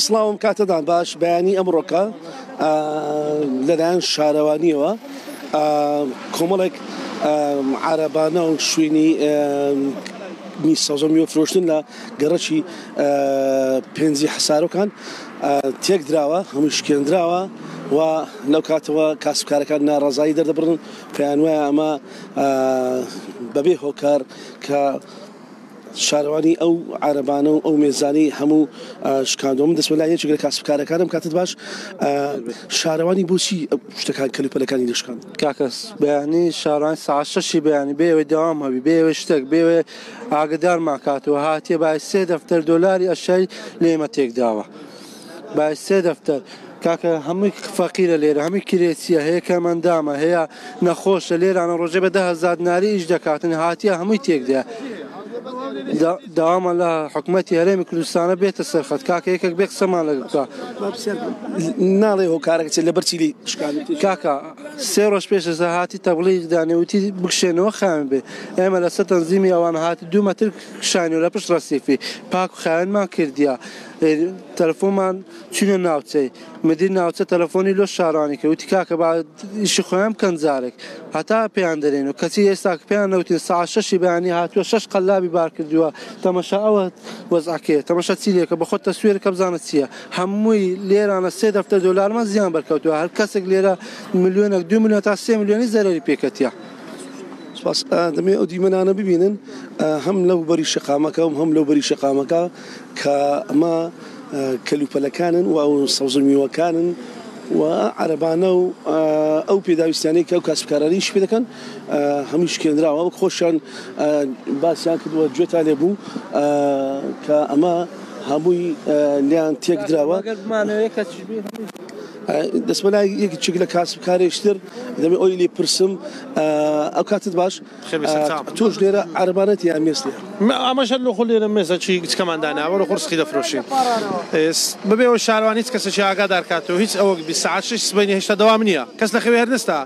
سڵاوم کاتەدان باش بەیانی ئەمڕۆکە لەلایەن شارەوانیەوە کۆمەڵێک عربانە و شوێنی سەوزە میوە فرۆشتن لە گەڕەکی پێنجی حەسارۆکان تێکدراوە هەمووی شکێندراوە و لەو کاتەوە کاسبکارەکان ناڕەزایی دەردەبڕن پێیان وایە ئەمە بەبێ هۆکار کە شارەوانی ئەو عارەبانە و ئەو مێزانەی هەموو شکاندووە من دەچمە لای یەکێک لە کاسبکارەکانم کاتت باش شارەوانی بۆچی شتەکان کەلوپەلەکانی دەشکاند؟ کاکە بەیانی شارەوانی سەعات شەشی بەیانی بێ ئەوەی دەوام هەبی بێ ئەوەی شتێک بێ ئەوەی ئاگدارمان کاتەوە هاتیە بای سێ دەفتەر دۆلاری ئەشیای لێمە تێکداوە بای سێ دەفتەر کاکە هەمووی فەقیرە لێرە هەمووی کرێچیە هەیە کەمەندامە هەیە نەخۆشە لێرانە ڕۆژێ بە 10هزار دیناری ئیش دەکاتن هاتیە هەمووی تێکدا داوامان لە حکوومەتی هەرێمی کوردستانە بێتە سەرخەت کاکە یەکێک بێ قسەمان لەگەڵ بکە ناڵێ هۆکارەکە چیە لەبەر چی لێی شکاندوویەتی؟ کاکە سێ ڕۆژ پێش ئێستا هاتی تەبلیغ دانێ وتی بکشێنەوە خاوێن بێ ئێمە لەسەر تەنزیمی ئەوان هاتی دوو مەتر کشانیەوە لە پشت ڕەسیفی پاک و خاوێنمان کردیە تەلەفۆنمان چوینە ناوچەی مدیر ناوچە تەلەفۆنی لۆ شارانی کرد وتی کاکە با ئیشی خۆیان بکەن جارێک هەتا پێیان دەرێن و کەچی ئێستا پێیان نەوتین ساعت شەشی بەیانی هاتووە شەش قەلابی بار کردووە تەمەشا ئەوە وەزعەکەیە تەمەشا چی لێکە بەخۆت تەسوێر کە بزانە چییە هەمووی لێرانە سێ دەفتەر دۆلارمان زیان بەرکەوتووە هەر کەسێک لێرە ملیۆنێک دو ملیۆن تا سێ ملیۆنی زەرەری پێکەتیە. سپاس دەمەوێت ئەو دیمەنانە ببینن هەم لەو بەری شەقامەکە و هەم لەو بەری شەقامەکە کە ئەمە کەلوپەلەکانن و ئەو سەوزە میوەکانن و عەرەبانە و ئەو پێداویستیانەی کە ئەو کاسبکارانە ئیش پێ دەکەن هەمووی شکێنراوە وەک خۆشیان باسیان کردووە گوێتان لێ بوو کە ئەمە هەمووی لیان تێکدراوە. دەچمە لای یەکێک لە کاسبکارێکی تر دەمێ ئەوی لێ پرسم ئەو کاتت باش تۆش لێرە عەرەبانەت یان مێز لێرە؟ ئەمەش هەر لۆ خۆ لێرە مێزە چی گچکەمان داناوە لۆ خۆ ڕزقی دەفرۆشین بەبێ ئەوەی شارەوانی هیچ کەسێکی ئاگادار کاتەوە هیچ ئەوەک بی سەعات شەش سبەینێ هێشتا دەوام نییە کەس لە خەوێ هەر نەستا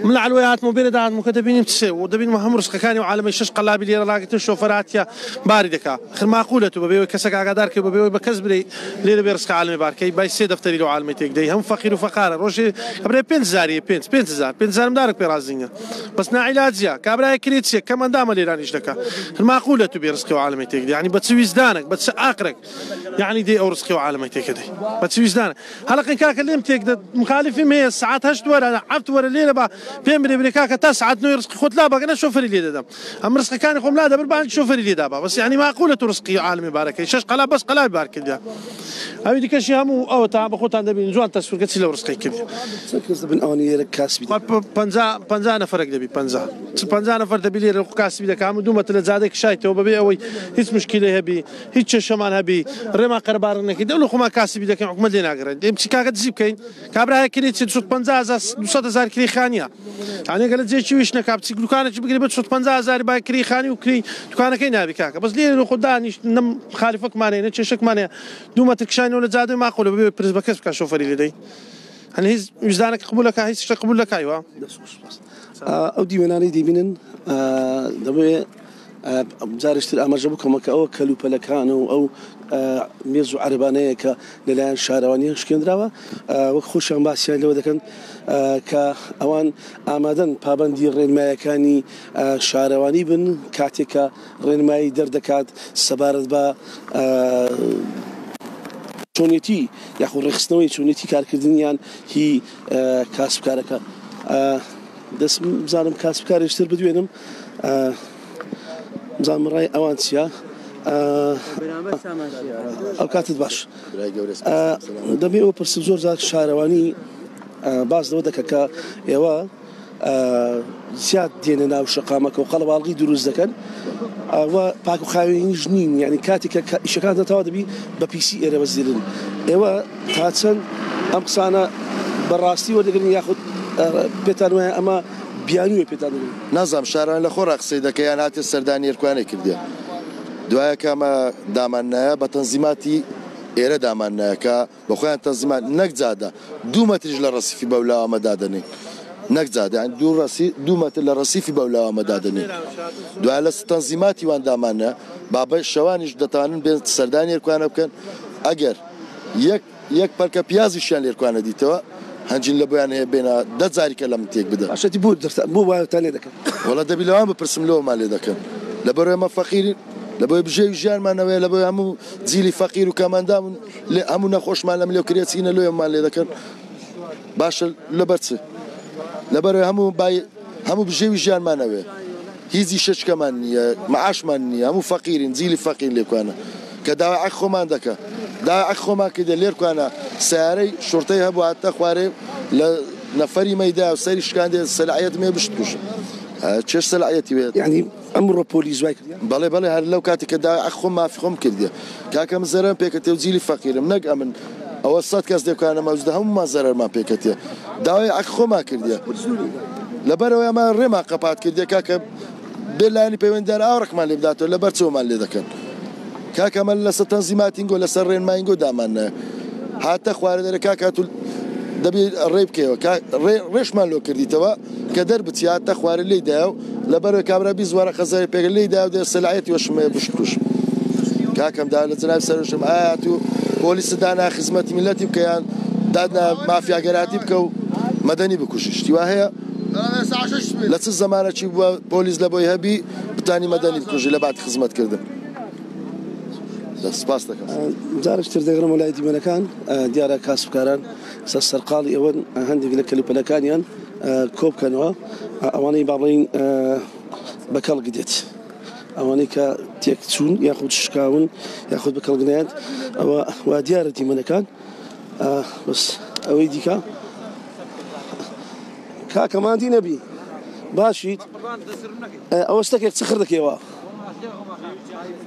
من لە عەلوەی هاتم و بێرە داهاتم و کە دەبینیم چ و دەبینم هەموو ڕزقەکانی و عالەمەی شەش قەلابی لێرە ڕاگرتن شۆفەر هاتیە باری دەکا خر ماقولە تو بەبێ ئەوەی کەسەک ئاگادار کەی بەبێ ئەوەی بە کەس برێی لێرە بێ ڕزقە عالەمێ بار کەی بای سێ دەفتەری لەو عالەمەی تێک دەی هەموو فەقیر و فەقارە ڕۆژێ ئەبرێ پێنج هەزاریە پێنج پێنج هەزار پێنج هەزارم دارک پێ ڕازی نیە بەس ناعیلاجیە کابرایەک کرێ چیە کەم ئەندامە لێران ئیش دەکا خر ماقولە تو بێ ڕزقی ئەو عالەمەی تێک دەی یانی بە چ ویژدانەک بە چ ئاقرەک یانی دێی ئەو ڕزقی ئەو عالەمەی تێکە دەی بە چ ویژدانەک هەلەقین کاکە لێم تێک دە مخالفیم هەیە سەعات هەشت وەرە حەفت وەرە لێرە با پێم برێ برێ کاکە تا سەعات نۆی ڕزقی خۆت لا بەگەنە شۆفەری لێ دەدەم ئەم ڕزقەکانی خۆم لا دەبر بانکی شۆفەری لێ دابا بەس یانی ماقولە تو ڕزقی عالەمی بارەکەی شەش قەلا بەس قەلابی بار کردە ئەوی دیکەشی هەموو ئەوە تا بە خۆتان دەبین جوان تەسفرکە چی لەو ڕزقەی کردی. چەند کەس دەبن ئەوانەی لێرە کاسبی دەکەن؟ پەنجا پەنجا نەفەرەک دەبی پەنجا چ پەنجا نەفەر دەبی لێرە کاسبی دەکا هەموو دوو مەتر لە جادەی کشایتەوە بەبێ ئەوەی هیچ مشکیلەی هەبی هیچ کێشەمان هەبی ڕێمان قەرەباڵغ نەکەی دەو لە خۆمان کاسبی دەکەین حکومەت لێ ناگەڕێن دێم چی کاکە دزی بکەین کابرایە کرێ چی 250 هەزار 200 هەزار کرێی خانیە یانی گەلە جێکی ویش نەکا بچی دوکانێکی بگری بە 250 هەزاری با کرێی خانی و کرێی دوکانەکەی نابی کاکە بەس لێرە خۆ دانیشت نەم خالیفەکمان هەیە نە کێشەکمان هەیە دوو مەتر کشانەوە لە جادەی ماقولە بەبێ پرس بە کەس بکا شۆفەری لێ دەی هەنی هیچ ویژدانەکە قبولەکە هیچ شتێک قبول دەکای وا. دەست خۆش سوپاس. ئەو دیمەنانەی دەیبینن دەبێ جارێکی تر ئاماژە بکەمەوە کە ئەوە کەلوپەلەکان و ئەو مێز و عەرەبانەیە کە لەلایەن شارەوانییە شکێندراوە وەک خۆشیان باسیان لەوە دەکەن کە ئەوان ئامادەن پابەندی ڕێنمایەکانی شارەوانی بن کاتێک کە ڕێنمایی دەردەکات سەبارەت بە چۆنیەتی یاخود ڕێکخستنەوەی چۆنیەتی کارکردنیان هی کاسبکارەکان. دەستم بزانم کاسبکارێکی تر بدوێنم بزانم ڕای ئەوان چییە. ئەو کاتت باش دەمێ ئەوە پرسم زۆر جار شارەوانی باس لەوە دەکە کە ئێوە زیاد دێنە ناو شەقامەکە و قەڵەباڵغی دروست دەکەن و پاک و خاوێنیش نین یعنی کاتێک کە ئیشەکان تەواو دەبی بە پیسی ئێرە بەزیرن ئێوە تا چەند ئەم قسانە بە ڕاستی وەردەگرن یاخود پێتان وایە ئەمە بیانوویە پێتان دەدەن؟ نازانم شارەوانی لە خۆڕا قسەی دەکە یان هاتیە سەردانی ئێرکوانەی کردیە دوایە کە ئەمە دامان نایە بە تەنزیماتی ئێرە دامان نایە کە بە خۆیان تەنزیمات نەک جادە دوو مەتریش لە ڕەسیفی بەولاوە ئەمە دادەنێین نەک جادە یانی دوو ڕەسی دوو مەتر لە ڕەسیفی بەولاوە ئەمە دادەنێین دوایە لە تەنزیماتی وان دامان نایە بابە شەوانیش دەتوانن بێن سەردانی ئێرکوانە بکەن. ئەگەر یەک یەک پەلکە پیازیشیان لێرکوانە دیتەوە هەنجین لە بۆیان هەیە بێنە دە جاریکە لە من تێک بدەن. باشە دی بۆ دەرتان بۆ واتان لێ دەکەن؟ وەڵا دەبی لەوان بپرسم لۆمان لێ دەکەن لەبەر ئێمە فەقیرین لەبەر بژێوی ژیانمانەوەیە لەبەر هەموو جیلی فەقیر و کەمەندام لێ هەموو نەخۆشمان لەم لێ کرێچینە لۆیەمان لێ دەکەن باشە لەبەر چ لەبەر هەموو بای هەموو بژێوی ژیانمانەوێ هیچ ئیشەچکەمان نییە معاشمان نییە هەموو فەقیرین جیلی فەقیر لێکوانە کە داوای عەق خۆمان دەکە داوای عەق خۆمان کردە لێرکوانە سیارەی شورتەی هەبوو هاتە خوارێ لە نەفەری مەیدا و سەری شکاندێ سەلاحیەت مێ بشت کوژم چێش سەلاحیەتی وێت. یعنی ئەمڕۆ پۆلیس وای کردیە؟ بەڵێ بەڵێ هەر لەو کاتی کە داوای عەق خۆم مافی خۆم کردیە کاکە من زەرەرم پێکەتێ و جیلی فەقیرم نەک ئەمن ئەوە سەد کەس لێکوانە مەوجودە هەموومان زەرەرمان پێکەتێ داوای عەق خۆمان کردیە لەبەرئەوەی ئەمە ڕێمان قەپات کردیە کاکە بێ لایەنی پەیوەندیدار ئاوڕێکمان لێ بداتەوە لەبەر چۆمان لێ دەکەن کاکە ئەمە لەسەر تەنزیماتینگۆ لەسەر ڕێنماینگۆ دامان نایە هاتە خوارە دەرێ کاکە تو دەبی ڕێ بکەیەوە ڕێشمان لۆ کردیتەوە کە دەربچی هاتە خوارە لێی دایە و لەبەرەوەی کابرا 20 وەرەقە زەرەری پێکرد لێی دایە و دێ سەلاحیەتی وەشم هەیە بشت کوژم کاکەم دا لە جەنابی سەرۆکم ئایا تو پۆلیست دانا خزمەتی میللەتی بکە یان دادنا مافیاگەراتی بکە و مەدەنی بکوژی شتی وا هەیە لە چ زەمانەکی بووە پۆلیس لە بۆی هەبی بتانی مەدەنی بکوژی لە باتی خزمەت کردن سپاس دەکەم. جارێکی تر دەگەڕێمەوە لای دیمەنەکان دیارە کاسبکاران ئێستا سەرقاڵی ئەوەن هەندێک لە کەلوپەلەکانیان کۆبکەنەوە ئەوانەی با بڵێین بە کەڵک دێت ئەوانەی کە تێکچوون یاخود شکاون یاخود بە کەڵک نایەت ئەوە وا دیارە دیمەنەکان بەس ئەوەی دیکە کاکە ماندی نەبی باشیت ئەوە شتەکێک چ خڕ دەکەیەوە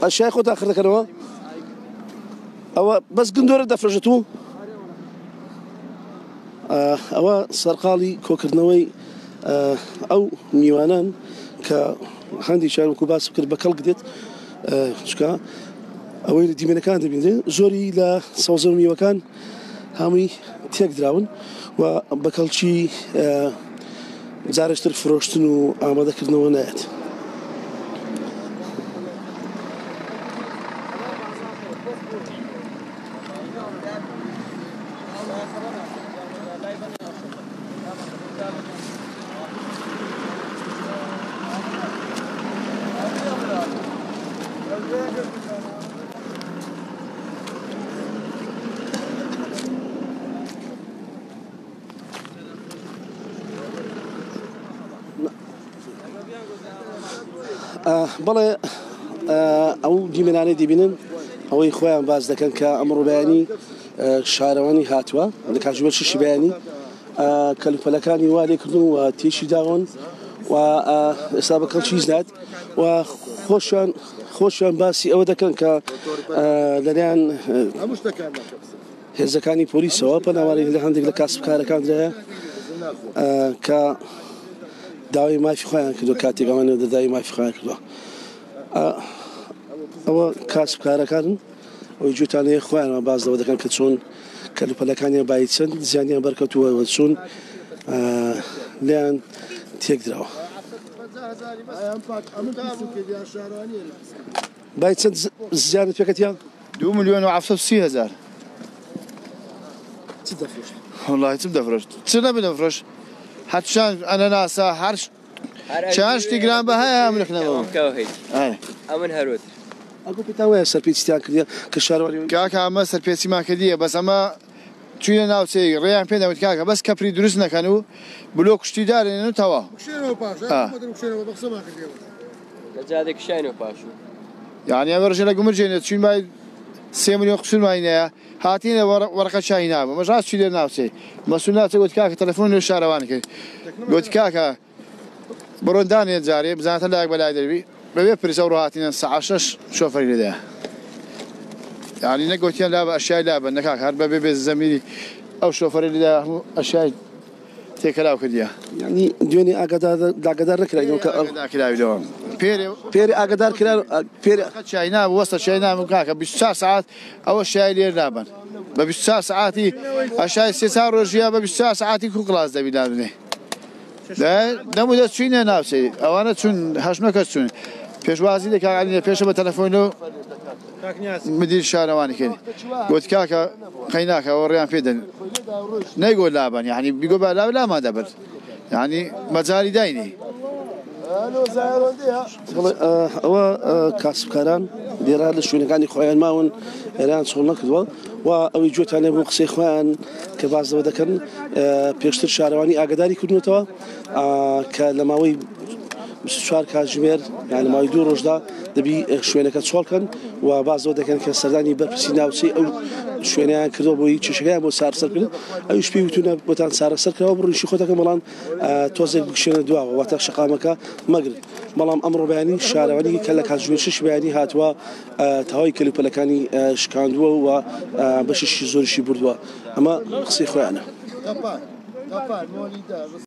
ئەشیای خۆتان خڕ دەکەنەوە ئەوە بەس گندۆرە دەفرۆشێت و ئەوە سەرقاڵی کۆکردنەوەی ئەو میوانان کە هەندێکیان وەکو باس کرد بە کەڵک دێت چکە ئەوەی لە دیمەنەکان دەبینرێت زۆری لە سەوزە و میوەکان هەمووی تێکدراون و بە کەڵکی جارێکتر فرۆشتن و ئامادەکردنەوە نایەت. بەڵێ ئەو دیمەنانەی دەبینن ئەوەی خۆیان باس دەکەن کە ئەمڕۆ بەیانی شارەوانی هاتووە لە کاتژمێر شەشی بەیانی کەلوپەلەکانی وا لێکردن و تێشی داون و ئێستا بە کەڵکی هیچ نات و خۆشیان خۆشیان باسی ئەوە دەکەن کە لەلایەن هێزەکانی پۆلیسەوە پەناواری لە هەندێک لە کاسبکارەکان درایە کە داوای مافی خۆیان کردو کاتێک ئەوانە دەداوی مافی خۆیان کردووە ئەوە کاسبکارەکانن ئەوەی گوێتان لێیە خۆیان باس لەوە دەکەن کە چۆن کەلوپەلەکانیان بایی چەند زیانیان بەرکەوتووە و چۆن لێیان تێکدراوە. بای چەند زیانت پێکەتیان؟ 2 ملیۆن و 730 هەزار. چ دەفرۆشت؟ وەڵاهی چم دەفرۆشت؟ چ نەبدەفرۆشت؟ هەرچەند ئەنەناسە هەر چیان شتی گران بە هەیە ئەمرخ نەبوو. ئەمن هەروت. ئەگۆ پێتان وایە سەرپێچیتان کردیە کە شارەوانی کاکە ئەمە سەرپێچیمان کردیە بەس ئەمە چوینە ناوچەیەک ڕێیان پێ نەوت کاکە بەس کەپری دروست نەکەن و بلۆک شتی دارێنن و تەواو. لە جادە کشاینەوە پاشو. یعنی ئەمە ڕژێ لە گومرجێنێ چوین بای سێ ملیۆن قسوورمانی نەیە هاتینە وەرەقە چای نابوو مەش ڕاست چوینە ناوچەی مەسوول ناوچە گوت کاکە تەلەفۆن لە شارەوان کرد گوت کاکە بڕۆن دانێ جارێ بزانتە لایەک بەلای دەربی بەبێ پرس ئەوڕۆ هاتینە سەعات شەش شۆفەری لێدایە یعنی نەگوتیان لا بە ئەشیای لابەن نەکاک هەر بەبێ بێ زەمیری ئەو شۆفەری لێدا هەموو ئەشیای تێکەلاو کردیە. یانی دوێنێ ئاگادار ئاگادار نەکراینەوە کە ئاگادار کراویدەوە پێرێ پێرێ ئاگادار کرا پێرێ چای نابوو وەستە چای نابوو کاکە 24 سەعات ئەوە شای لێر نابەن بە 24 سەعاتی ئەشای سێ چوار ڕۆژیە بە 24 سەعاتی کو کڵاس دەبی دابنێ دەمو دەست چوینە ناوچەی ئەوانە چون هەشت نۆ کەس چوون پێشوازی لە کاک عەلی پێشە بە تەلەفۆن و مدیر شارەوانی کرد گوت کاکە قەیناکە ئەوە ڕێیان پێ دەن نەیگۆت لابەن یعنی بیگۆ با لا لامان دەبرد یعنی مەجالی داینی. ئەوە کاسبکاران لێرە لە شوێنەکانی خۆیان ماون ئێران چۆڵ نەکردووە و ئەوەی گوێتان لێ بوو قسەی خۆیان کە باس لەوە دەکەن پێشتر شارەوانی ئاگداری کردنەوە کە لە ماوەی 24 کاتژمێر یان لە ماوەی دوو ڕۆژدا دەبی شوێنەکە چۆڵکەن و باس لەوە دەکەن کە سەردانی بەرپرسی ناوچەی ئەو شوێنیان کردەوە بۆی کێشەکەیان بۆ چارەسەر بکرێت ئەویش پێی وتونە بۆتان چارەسەر کراوە بڕیشی خۆتەکەن بەڵام تۆزێک بکشێنە دواوە واتە شەقامەکە مەگرن بەڵام ئەمڕۆ بەیانی شارەوانی کە لە کاتژمێر شەش بەیانی هاتووە تەواوی کەلوپەلەکانی شکاندووە و بەشێکی زۆریشی بردووە ئەمە قسەی خۆیانە.